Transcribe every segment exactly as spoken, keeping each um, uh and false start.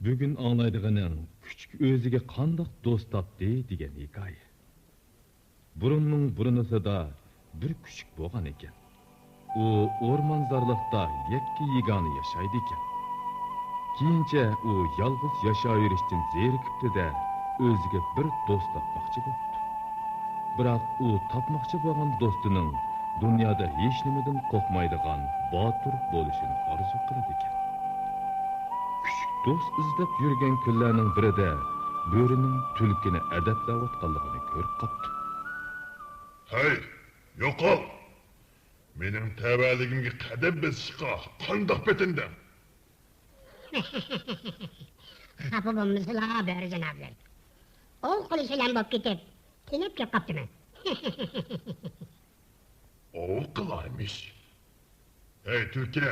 بۈگۈن ئاڭلايدىغىنىڭ كۈچۈك ئۆزىگە قانداق دوست تاپتى دېگەن ھېكايە. بۇرۇننىڭ بۇرۇنىسىدا بىر كۈچۈك بولغان ئىكەن. ئۇ ئورمانزارلىقتا يەككە-يېگانە ياشايدىكەن. كېيىنچە ئۇ يالغۇز ياشاۋېرىشتىن زېرىكىپتۇ-دە، ئۆزىگە بىر دوست تاپماقچى بوپتۇ. بىراق ئۇ تاپماقچى بولغان دوستىنىڭ دۇنيادا ھېچنېمىدىن قورقمايدىغان باتۇر بولۇشىنى ئارزۇ قىلىدىكەن. كۈچۈك دوست ئىزدەپ يۈرگەن كۈنلەرنىڭ بىرىدە بۆرىنىڭ تۈلكىنى ئەدەپلەۋاتقانلىقىنى كۆرۈپ قاپتۇ. ھەي، يوقال! مېنىڭ تەۋەلىكىمگە قەدەم بېسىشقا قانداق پېتىندىڭ؟ خاپا بولمىسىلا، بۆرە جانابلىرى. ئوۋ قىلىش بىلەن بولۇپ كېتىپ، تېنەپ كېلىپ قاپتىمەن. ئوۋ قىلارمىش. ھەي، تۈلكە!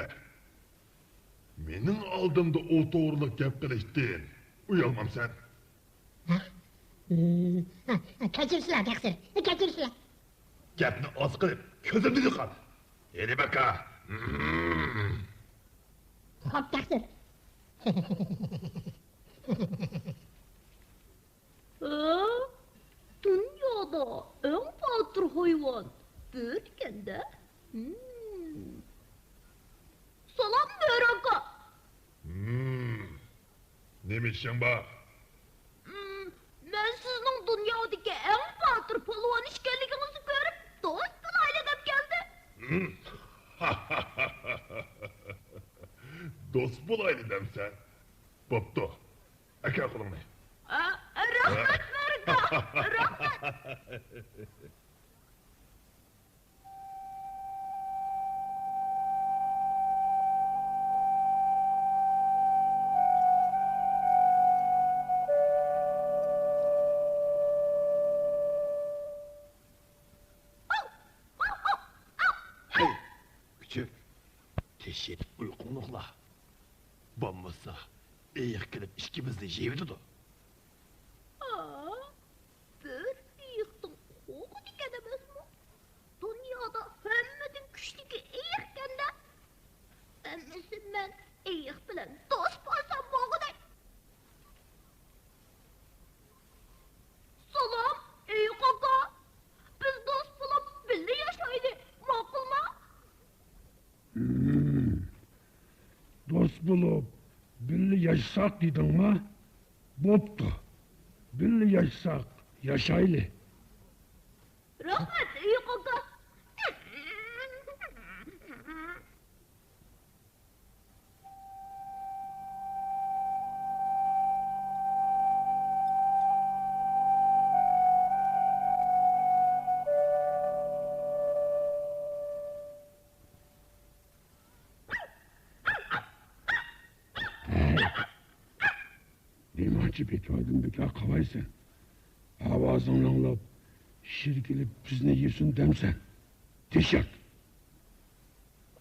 مېنىڭ ئالدىمدا ئوۋ توغرىلىق گەپ قىلىشتىن ئۇيالمامسەن؟ ھە؟ ھىم، ھە، كەچۈرسىلە، تەقسىر، كەچۈرسىلە. گەپنى ئاز قىلىپ، كۆزۈمدىن يوقال. ھېلى باكا. ھىم. خوپ، تەقسىر. ھە؟ دۇنيادا ئەڭ باتۇر ھايۋان بۆرە ئىكەن-دە. ھىم. سالام، بۆرە ئاكا. ھىم. نېمە ئىشىڭ بار؟ ھىم، مەن سىزنىڭ دۇنيادىكى ئەڭ باتۇر پالۋان ئىكەنلىكىڭىزنى كۆرۈپ، دوست بولايلى دەپ كەلدىم. ھىم. دوست بولايلى دەمسەن؟ بوپتۇ. ئەكەل قولۇڭنى. ئا، رەھمەت، بۆرە ئاكا. رەھمەت. ھەي، كۈچۈك، تېشى ئۇيقۇڭنى ئۇخلا. بولمىسا، ئېيىق كېلىپ ئىككىمىزنى يەيۋېتىدۇ. ئا، بۆرە ئېيىقتىن قورقىدىكەن ئەمەسمۇ؟ دۇنيادا ھەممىدىن كۈچلۈكى ئېيىقكەن-دە. ئەمىسە مەن ئېيىق بىلەن دوست بولسام بولغۇدەك. سالام، ئېيىق ئاكا. بىز دوست بولۇپ بىللە ياشايلى، ماقۇلمۇ؟ ھىم. دوست بولۇپ بىللە ياشىساق دېدىڭما؟ بوپتۇ. بىللە ياشىساق ياشايلى. رەھمەت، ئېيىق ئاكا. ھەي، نېمانچە بىكاردىن بىكار قاۋايسەن؟ ئاۋازىڭنى ئاڭلاپ، شىر كېلىپ بىزنى يېسۇن دەمسەن؟ تېشەك!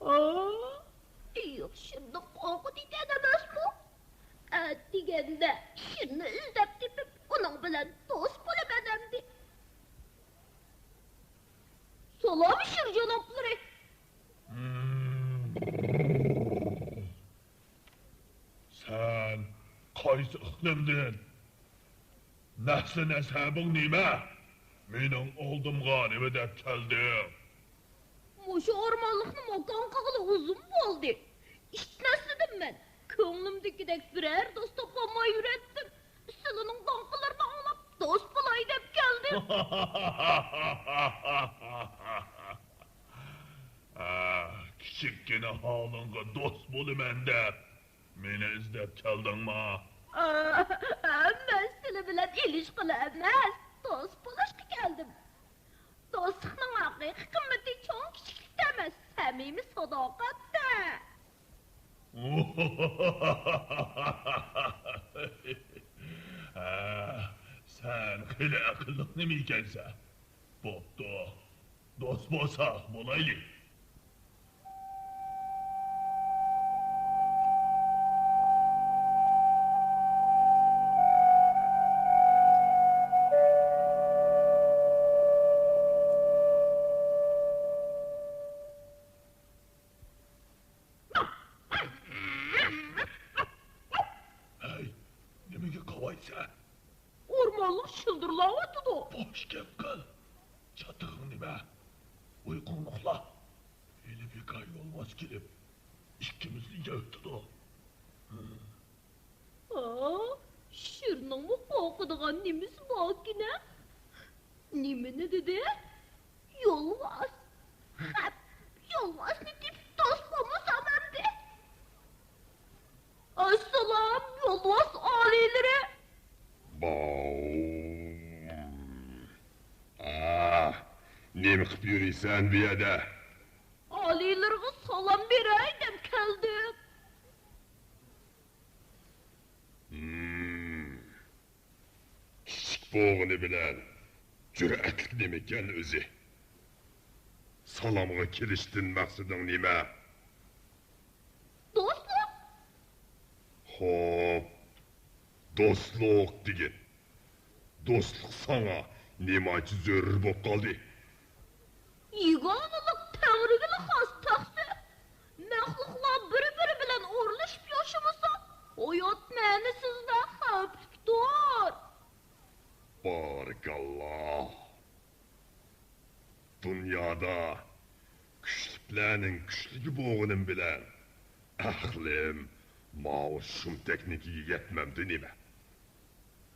ئا، ئېيىق شىردىن قورقىدىكەن ئەمەسمۇ؟ ئەتىگەندە شىرنى ئىزدەپ تېپىپ، ئۇنىڭ بىلەن دوست بولىمەن ئەمدى. سالام، شىر جانابلىرى! سەن قايسى ئىقلىمدىن؟ نەسلى نەسەبىڭ نېمە؟ مېنىڭ ئالدىمغا نېمە دەپ كەلدىڭ؟ مۇشۇ ئورمانلىقنى ماكان قىلغىلى ئۇزۇن بولدى. ئىت نەسلىدىن مەن. كۆڭلۈمدىكىدەك بىرەر دوست تاپالماي يۈرەتتىم. سىلىنىڭ داڭقىلىرىنى ئاڭلاپ، دوست بولاي دەپ كەلدىم. ھە، كىچىككىنە ھالىڭغا دوست بولىمەن دەپ، مېنى ئىزدەپ كەلدىڭما؟ ئە، ئە، مەن سىلى بىلەن ئېلىشقىلى ئەمەس، دوست بولۇشقا كەلدىم. دوستلۇقنىڭ ھەقىقىي قىممىتى چوڭ-كىچىكلىكتە ئەمەس، سەمىمىي ساداقەتتە. ھە، سەن خېلى ئەقىللىق نېمە ئىكەنسەن. بوپتۇ، دوست بولساق بولايلى. ھەي، تىلدىرلاۋاتىدۇ. بوش گەپ قىل. چاتىقىڭ نېمە؟ ئۇيقۇڭنى ئۇخلا. ھېلى بىكار يولۋاس كېلىپ، ئىككىمىزنى يىرتىدۇ. ھا، شىرنىڭمۇ قورقىدىغان نېمىسى باركىنە؟ نېمىنى دېدى؟ يولۋاس. خەپ، يولۋاسنى تېپىپ دوست بولمىسام ئەمدى. ئەسسالام، يولۋاس ئالىيلىرى! باۋ. ئا، نېمە قىپ يۈرىسەن بۇ يەردە؟ ئالىيلىرىغا سالام بېرەي دەپ كەلدىم. ھىم. كىچىك بولغىنى بىلەن جۈرئەتلىك نېمىكەن ئۆزى؟ سالامغا كېلىشتىن مەقسىتىڭ نېمە؟ دوستلۇق. خوپ، دوستلۇق دېگىن. دوستلۇق ساڭا نېمانچە زۆرۈر بولۇپ قالدى؟ يېگانىلىق تەڭرىگىلا خاس تەخسە. مەخلۇقلار بىر-بىرى بىلەن ئورۇنلىشىپ ياشىمىسا، ھايات مەنىسىز ۋە خەۋپلىكتۇر. بارىكاللا. دۇنيادا كۈچلۈكلەرنىڭ كۈچلۈكى بولغىنىم بىلەن، ئەقلىم ماۋۇ شۇمتەكنىڭكىگە يەتمەمدۇ نېمە؟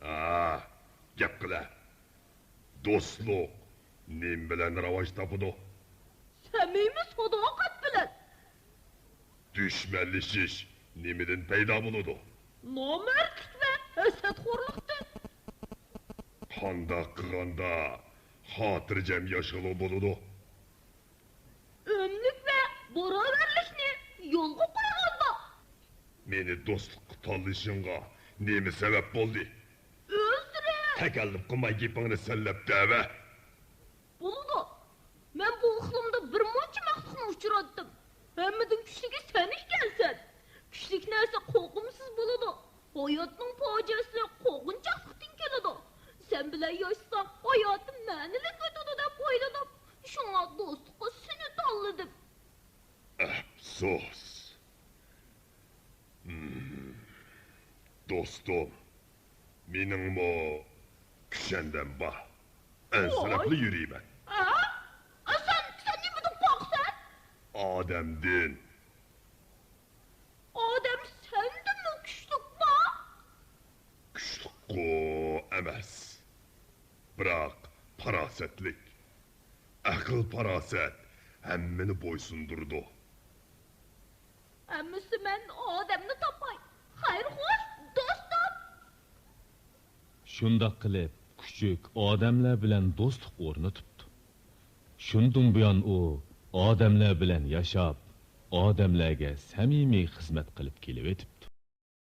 ھا، گەپ قىلە. دوستلۇق نېمە بىلەن راۋاج تاپىدۇ؟ سەمىمىي ساداقەت بىلەن. دۈشمەنلىشىش نېمىدىن پەيدا بولىدۇ؟ نامەردلىك ۋە ھەسەتخورلۇقتىن. قانداق قىلغاندا خاتىرجەم ياشىغىلى بولىدۇ؟ ئۆملۈك ۋە باراۋەرلىكنى يولغا قويغاندا. مېنى دوستلۇققا تاللىشىڭغا نېمە سەۋەب بولدى؟ ئۆزرە. تەكەللۇپ قىلماي گېپىڭنى سەنلەپ دەۋە. بولىدۇ. مەن بۇ ئىقلىمدا بىر مۇنچە مەخلۇقنى ئۇچراتتىم. ھەممىدىن كۈچلۈكى سەن ئىكەنسەن. كۈچلۈك نەرسە قورقۇمسىز بولىدۇ. ھاياتنىڭ پاجىئەسى قورقۇنچاقلىقتىن كېلىدۇ. سەن بىلەن ياشىسام، ھاياتىم مەنىلىك ئۆتىدۇ دەپ ئويلىدىم. شۇڭا دوستلۇققا سېنى تاللىدىم. ئەپسۇس. ھىم. دوستۇم، مېنىڭمۇ كۈشەندەم بار. ئەنسىرەپلا يۈرىمەن. ھە؟ ئە، سەن، سەن نېمىدىن قورقىسەن؟ ئادەمدىن. ئادەم سەندىنمۇ كۈچلۈكمۇ؟ كۈچلۈكقۇ ئەمەس، بىراق پاراسەتلىك. ئەقىل-پاراسەت ھەممىنى بويسۇندۇرىدۇ. ئەمىسە مەن ئادەمنى تاپاي. خەير-خوش، دوستۇم! شۇنداق قىلىپ، كۈچۈك ئادەملەر بىلەن دوستلۇق ئورنىتىپتۇ. شۇندىن بۇيان ئۇ ئادەملەر بىلەن ياشاپ، ئادەملەرگە سەمىمىي خىزمەت قىلىپ كېلىۋېتىپتۇ.